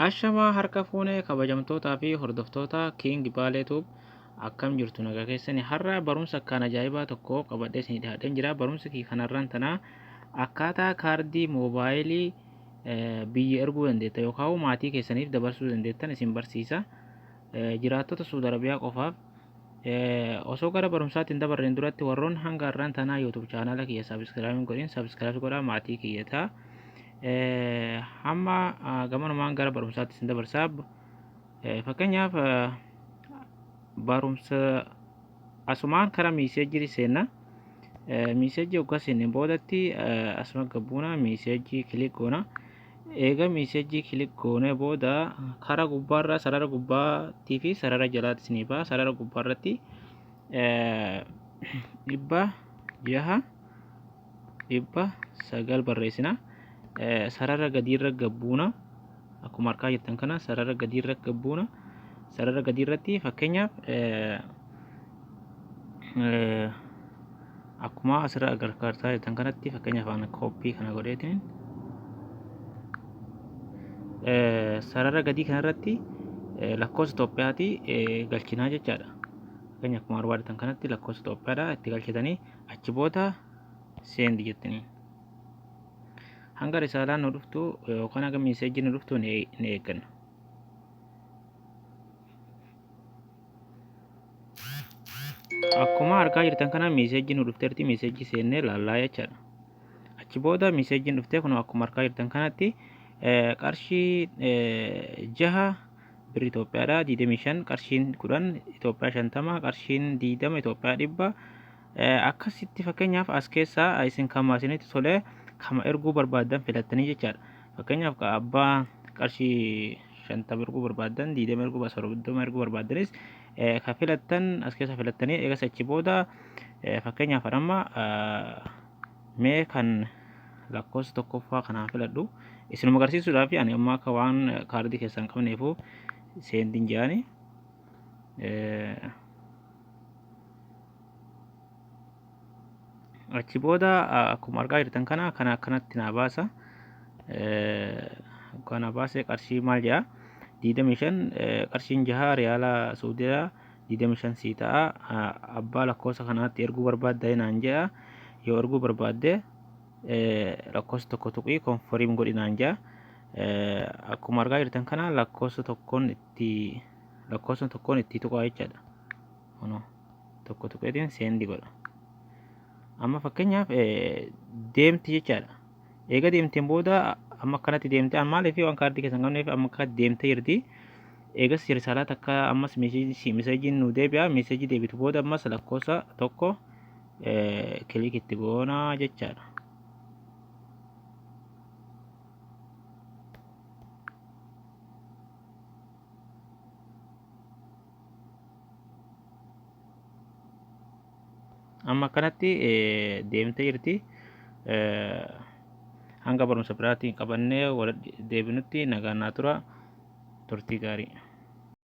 Ashamaa harka fuune kabajamtootaa fi hordoftoota King Baalee Tube, akkam jirtu? Nagaa keessani? Har'a barumsa akkaan ajaa'ibaa tokko qabadhee isinii dhiyaadheen jira. Barumsi kii kanarraan tanaa akkaataa kaardii moobaayilii biyya erguu dandeettan yookaan maatii keessaniif dabarsuu dandeettan isin barsiisa. Jiraattota Suudi Arabiyaa qofaaf. Osoo gara barumsaatti hin dabarreen duratti, warroon hanga har'aan tanaa YouTube chaanaala kiyya subscribe hin godhin, subscribe godhaa, maatii kiyya ta'a. Hamma gamanumaan gara barumsaatti isin dabarsaa. Fakkeenyaaf, barumsa asumaan kara message seenna. Message hoggaa seenne boodatti asuma gabbuuna, message click goona. Eega message click goone booda kara gubbaarra sarara gubbaattii fi sarara jalaatti isinii ba'a. Sarara gubbaarratti 600 900 barreessina. Sarara gadiirra gabbuuna. Akkuma argaa jirtan kana sarara gadiirra gabbuuna. Sarara gadiirratti fakkeenyaaf akkuma asirra agarsiisaa jirtan kanatti, fakkeenyaaf ani copy kana godheetiin sarara gadii kanarratti lakkoofsa Itoophiyaati galchinaa jechaadha. Fakkeenya akkuma barbaadan kanatti lakkoofsa Itoophiyaadha itti galchitanii achi booda send jettanii. Hanga risaalaan nu dhuftu yookaan hanga messageiin nu dhuftu ni eegganna. Akkuma argaa jirtan kana messageiin nu dhufteerti, message seennee laallaa jechaadha. Achi booda messageiin dhuftee kun akkuma argaa jirtan kanatti qarshii 6 birri Itoophiyaadha 25, qarshiin 10 Itoophiyaa 50, qarshiin 20 Itoophiyaa 100. Akkasitti fakkeenyaaf as keessaa isin kama isinitti tole, kama erguu barbaaddan filattanii jechaadha. Fakkeenyaaf abbaa qarshii 50 erguu barbaaddan, 20 erguu, 30 erguu barbaaddanis ka filattan as keessa filattanii, eegas achi booda fakkeenyaaf amma mee kan lakkoofsa tokkoffaa kanaan filadhu isinuma agarsiisuudhaaf. Ani amma akka waan kaardii keessaa hin qabneefu sendiin jedhani. Achi booda akkuma argaa jirtan kana kana akkanatti naa baasa. Kana baasee qarshii maal jedha? 25, qarshiin 6 riyaala Suudiyaa 25 sii ta'a, abbaa lakkoofsa kanaatti erguu barbaadda naan jedha. Yoo erguu barbaadde lakkoofsa tokko tuqii confirm godhi naan jedha. Akkuma argaa jirtan kana lakkoofsa tokkoon itti tuqaa jechaadha. Kunoo tokko tuqeetiin send godha. Amma fakkeenyaaf deemti jechaadha. Eega deemteen booda amma akkanatti deemte, maaliif waan kaardii keessa hin qabneef amma akkanatti deemtee jirti. Eegas risaalaa takka ammas messageiin nu deebi'a. Message deebitu booda ammas lakkoofsa tokko click itti goonaa jechaadha. Amma akkanatti deemtee jirti. Hanga barumsa biraatiin qabannee wal deebinutti nagaan naa tura. Turtii gaarii.